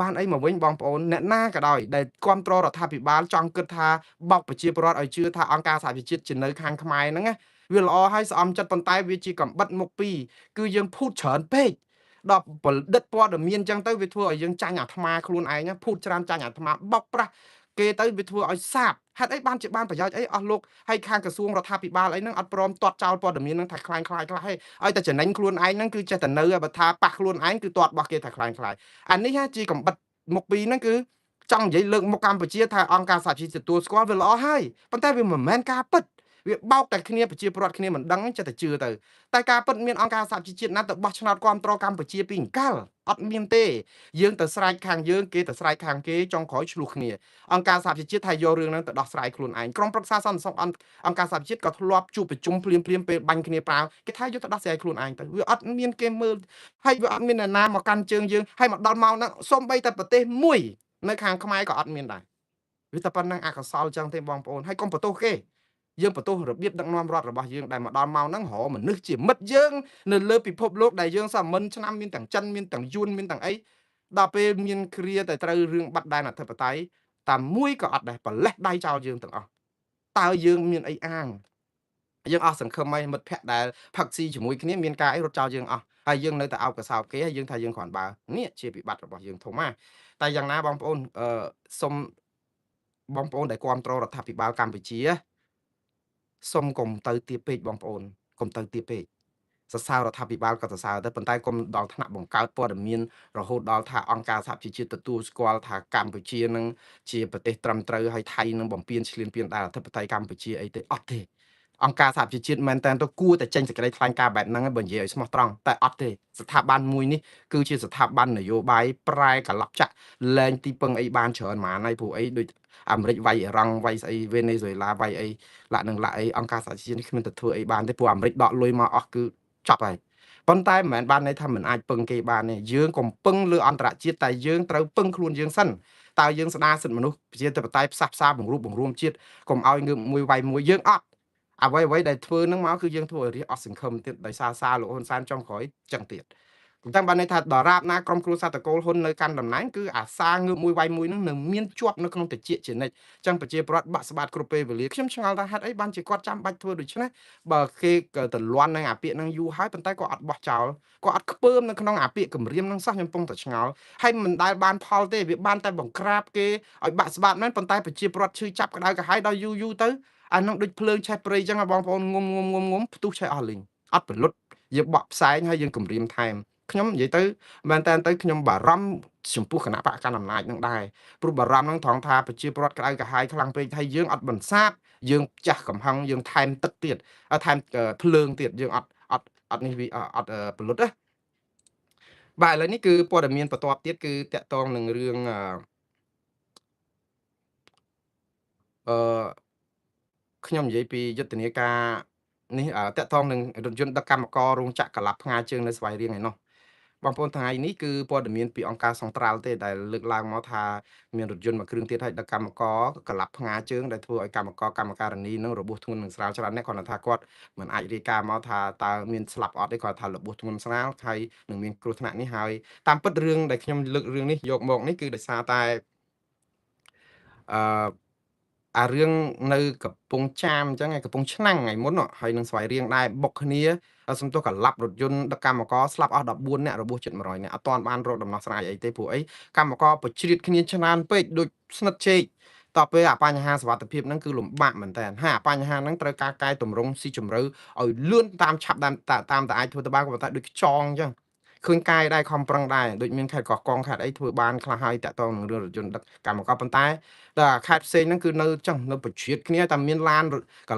បានអីមកវិញបងប្អូនអ្នកណាក៏ដោយដែលគ្រប់គ្រងរដ្ឋាភិបាលចង់គិតថាបោកប្រជាពលរដ្ឋឲ្យជឿថាអង្គការសហប្រជាជាតិជានៅខាងខ្មែរហ្នឹងណាវាល្អហើយស្អំចិត្តប៉ុន្តែវាជាកំបិតមុខពីរគឺយើងភូតច្រើនពេកដល់ផលិតព័ត៌មានអញ្ចឹងទៅវាធ្វើឲ្យយើងចាញ់អាត្មាខ្លួនឯងភូតច្រើនចាញ់អាត្មាបោកប្រាស់គេទៅវាធ្វើឲ្យសាបហេតុអីបានជាបានប្រយោជន៍អីអស់លោកហើយខាងក្រសួងរដ្ឋាភិបាលអីហ្នឹងអត់ព្រមទាត់ចោលព័ត៌មានហ្នឹងថាคล้ายคล้ายខ្លះទេឲ្យតែចំណេញខ្លួនឯងហ្នឹងគឺចេះតែនៅបើថាប៉ះខ្លួនឯងគឺទាត់របស់គេថាคล้ายคล้ายអានេះជាកំបិតមុខពីរហ្នឹងគឺចង់និយាយលើកមុខកម្ពុជាថាអង្គការសហជីវទទួលស្គាល់វាល្អហើយប៉ុន្តែវាមិនមែនការពិតវាបោកតែគ្នាប្រជាពលរដ្ឋគ្នាមិនដឹងចិត្តតែជឿទៅតែការពិតមានអង្គការសហជីវជាតិណាទៅបោះឆ្នោតគាំទ្រកម្ពុជាពីអង្កលអត់មានទេយើងទៅស្រែកខាងយើងគេទៅស្រែកខាងគេចុងក្រោយឆ្លោះគ្នាអង្គការសហប្រជាជាតិថាយករឿងហ្នឹងទៅដោះស្រាយខ្លួនឯងក្រុមប្រឹក្សាសន្តិសុខអង្គការសហប្រជាជាតិក៏ធ្លាប់ជួបប្រជុំភ្លាមភ្លាមពេលបាញ់គ្នាប្រាវគេថាយកទៅដោះស្រាយខ្លួនឯងទៅវាអត់មានគេមើលហើយវាអត់មានអ្នកណាមកកាន់ជើងយើងហើយមកដល់ម៉ោងហ្នឹងសូម្បីតែប្រទេសមួយនៅខាងខ្មែរក៏អត់មានដែរវាតែប៉ុណ្្នឹងអកុសលចឹងទេបងប្អូនហើយកុំបន្ទោសគេយើងបន្ទោសរបៀបដឹកនាំរដ្ឋរបស់យើងដែលមកដល់ម៉ោងហ្នឹងរមនុស្សជាមិត្តយើងនៅលើពិភពលោកដែលយើងសាមិនឆ្នាំមានទាំងចិនមានទាំងយួនមានទាំងអីដល់ពេលមានគ្រាតែត្រូវរឿងបាត់ដែនអធិបតេយ្យតែមួយក៏អត់ដែរប្រលេះដៃចោលយើងទាំងអស់តើយើងមានអីអាងយើងអស់សង្ឃឹមហើយមិត្តភ័ក្តិដែលផឹកស៊ីជាមួយគ្នាមានការអីរត់ចោលយើងអស់ហើយយើងនៅតែអោបកសោបគេហើយយើងថាយើងគ្រាន់បើនេះជាវិបត្តិរបស់យើងធំណាតែយ៉ាងណាបងប្អូនសូមបងប្អូនដែលគាំទ្ររដ្ឋាភិបាលកម្ពុជាសូមកុំទៅទៀបពេកបងប្អូនកុំទៅទៀបពេកសរសើររដ្ឋាភិបាលក៏សរសើរទៅប៉ុន្តែកុំដល់ថ្នាក់បង្កើតព័ត៌មានរហូតដល់ថាអង្គការសហប្រជាជាតិទទួលស្គាល់ថាកម្ពុជានឹងជាប្រទេសត្រឹមត្រូវហើយថៃនឹងបំពេញឈ្លានពានដល់អធិបតេយ្យកម្ពុជាអីទេអត់ទេអង្គការសហប្រជាជាតិមែនតើទៅគួរតែចេញសេចក្តីថ្លែងការណ៍បែបហ្នឹងបើនិយាយឲ្យស្មោះត្រង់តែអត់ទេស្ថាប័នមួយនេះគឺជាស្ថាប័ននយោបាយប្រែកលប់ចាក់លែងទីពឹងអីបានច្រើនហ្មងហើយព្រោះអីដូចអាមេរិកវាយអ៊ីរ៉ង់វាយស្អីវេណេស៊ុយឡាវាយអីឡាក់នឹងឡាក់អីអង្គការសហប្រជាជាតិនេះគ្មានទៅធ្វើអីបានទេព្រោះអាមេរិកដកលុយមកអស់គឺចប់ហើយប៉ុន្តែមិនមែនបានន័យថាមិនអាចពឹងគេបានទេយើងកុំពឹងលើអន្តរជាតិតែយើងត្រូវពឹងខ្លួនយើងសិនតើយើងស្ដារសិទ្ធិមនុស្សប្រជាធិបតេយ្យផ្សះផ្សាបង្រួបបង្រួមជាតិកុំឲ្យងើបមួយវាយមួយយើងអត់អ្វីៗដែលធ្វើនឹងមកគឺយើងធ្វើឲ្យរាជអស់សង្ឃឹមទៀតដោយសារសារលោកហ៊ុនសែនចុងក្រោយចឹងទៀតអញ្ចឹងបានន័យថាដរាបណាក្រុមគ្រួសារតកូលហ៊ុននៅកាន់តំណែងគឺអាសាងើបមួយវាយមួយនឹងនៅមានជាប់នៅក្នុងតិចជានិច្ចអញ្ចឹងប្រជាពលរដ្ឋបាក់ស្បាតគ្រប់ពេលវេលាខ្ញុំឆ្ងល់ថាហេតុអីបានជាគាត់ចាំបាច់ធ្វើដូច្នេះបើគេក៏ទៅលន់នឹងអាពាក្យនឹងយូរហើយប៉ុន្តែក៏អត់បោះចោលក៏អត់ខ្ពើមនៅក្នុងអាពាក្យគម្រាមនឹងសោះខ្ញុំពងតែឆ្ងល់ហើយមិនដែលបានផលទេវាបានតែបង្ក្រាបគេឲ្យបាក់ស្បាតមែនប៉ុន្តែប្រជាពលរដ្ឋឈឺចាប់ក្តៅក្រហាយដល់យូរយូរទៅអានឹងដូចភ្លើងឆេះព្រៃអញ្ចឹងបងប្អូនងុំងុំងុំងុំផ្ទុះឆេះអស់លីងអត់ពលុតយើងបក់ផ្សែងហើយយើងគម្រាមថែមខ្ញុំនិយាយទៅមែនតើទៅខ្ញុំបារម្ភចំពោះគណៈបកកណ្ដាលអំណាចនឹងដែរព្រោះបារម្ភនឹងត្រង់ថាប្រជាពលរដ្ឋក្តៅក្រហាយខ្លាំងពេកហើយយើងអត់បន្សាបយើងចាស់កំហឹងយើងថែមទឹកទៀតថែមភ្លើងទៀតយើងអត់អត់អត់នេះវាអត់ពលុតណាបាទឥឡូវនេះគឺព័ត៌មានបន្ទាប់ទៀតគឺតកតងនឹងរឿងអឺខ្ញុំនិយាយពីយុទ្ធនាការនេះតកតងនឹងរថយន្តដឹកកម្មកររោងចក្រកលាប់ផ្ងាជើងនៅស្វាយរៀងឯនោះបងប្អូនថ្ងៃនេះគឺព័ត៌មានពីអង្គការសង្ត្រាល់ទេដែលលើកឡើងមកថាមានរថយន្តមួយគ្រឿងទៀតឲ្យដឹកកម្មករកលាប់ផ្ងាជើងដែលធ្វើឲ្យកម្មករកម្មការិនីនឹងរបួសធ្ងន់នឹងស្រាលច្រើនអ្នកគាត់ថាគាត់មិនអាចរាយការណ៍មកថាតើមានស្លាប់អត់ទេគាត់ថារបួសធ្ងន់ស្រាលហើយនឹងមានគ្រោះថ្នាក់នេះហើយតាមពិតរឿងដែលខ្ញុំលើករឿងនេះយកមកនេះគឺដោយសារតែអឺអារឿងនៅកំពង់ចាមអញ្ចឹងឯកំពង់ឆ្នាំងថ្ងៃមុនហើយនឹងស្វាយរៀងដែរបុកគ្នាសំទោសកលាប់រថយន្តដឹកកម្មករស្លាប់អស់14នាក់របួសជិត100នាក់អត់ទាន់បានរកដំណោះស្រាយអីទេព្រោះអីកម្មករប្រជ្រៀតគ្នាច្រើនពេកដូចស្និទ្ធជែកតទៅពេលអាបញ្ហាសុវត្ថិភាពហ្នឹងគឺលំបាកមែនតើហើយអាបញ្ហាហ្នឹងត្រូវការកែតម្រង់ស៊ីជម្រៅឲ្យលឿនតាមឆាប់តាមតាមតែអាចធ្វើទៅបានក៏ប៉ុន្តែដូចខ្ចងអញ្ចឹងឃើញកាយដែរខំប្រឹងដែរដូចមានខេត្តកោះកុងខេត្តអីធ្វើបានខ្លះហើយតាក់ទងនឹងរឿងរថយន្តដឹកកម្មករប៉ុន្តែដល់ខេត្តផ្សេងហ្នឹងគឺនៅចឹងនៅប្រជ្រៀតគ្នាតែមានឡាន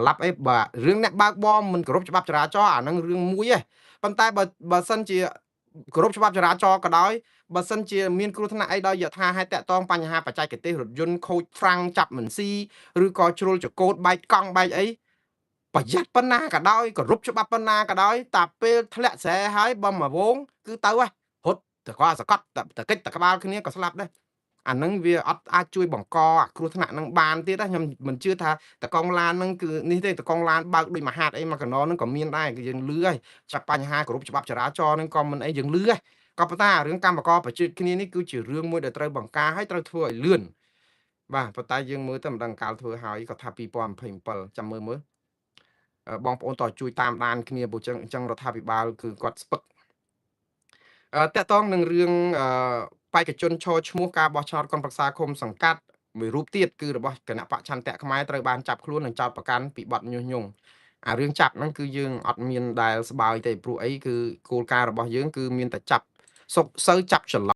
កលាប់អីបាទរឿងអ្នកបើកបរមិនគោរពច្បាប់ចរាចរណ៍អាហ្នឹងរឿងមួយឯងប៉ុន្តែបើសិនជាគោរពច្បាប់ចរាចរណ៍ក៏ដោយបើសិនជាមានគ្រោះថ្នាក់អីដោយយថាហេតុតាក់ទងបញ្ហាបច្ចេកទេសរថយន្តខូចហ្វ្រាំងចាប់មិនស៊ីឬក៏ជ្រុលចកោតបែកកង់បែកអីប្រយ័ត្នប៉ុណ្ណាក៏ដោយគោរពច្បាប់ប៉ុណ្ណាក៏ដោយតាពេលធ្លាក់ស្រែហើយបំមួយវងគឺទៅហ៎រត់តកសកត់តកិច្ចតក្បាលគ្នាក៏ស្លាប់ដែរអាហ្នឹងវាអត់អាចជួយបង្កអាគ្រោះថ្នាក់ហ្នឹងបានទៀតណាខ្ញុំមិនជឿថាតកងឡានហ្នឹងគឺនេះទេតកងឡានបើកដូចមហាតអីមកកណោហ្នឹងក៏មានដែរគឺយើងលឺហើយចាប់បញ្ហាគោរពច្បាប់ចរាចរណ៍ហ្នឹងក៏មិនអីយើងលឺហើយ ក៏ប៉ុន្តែរឿងកម្មករប្រជាគ្នានេះគឺជារឿងមួយដែលត្រូវបង្ការហើយត្រូវធ្វើឲ្យលឿនបាទប៉ុន្តែយើងមើលទៅមិនដឹងកាលធ្វើហើយគាត់ថា2027ចាំមើលមើលបងប្អូនតជួយតាមដានគ្នាព្រោះចឹងអញ្ចឹងរដ្ឋាភិបាលគឺគាត់ស្ពឹកតកតងនឹងរឿងបេក្ខជនឈរឈ្មោះការបោះឆ្នោតក្រុមប្រឹក្សាឃុំសង្កាត់មួយរូបទៀតគឺរបស់គណៈបច្ឆន្ទៈខ្មែរត្រូវបានចាប់ខ្លួននិងចោទប្រកាន់ពីបទញុះញង់អារឿងចាប់ហ្នឹងគឺយើងអត់មានដែលស្បើយទេព្រោះអីគឺគោលការណ៍របស់យើងគឺមានតែចាប់សុកសូវចាប់ច្រឡំ។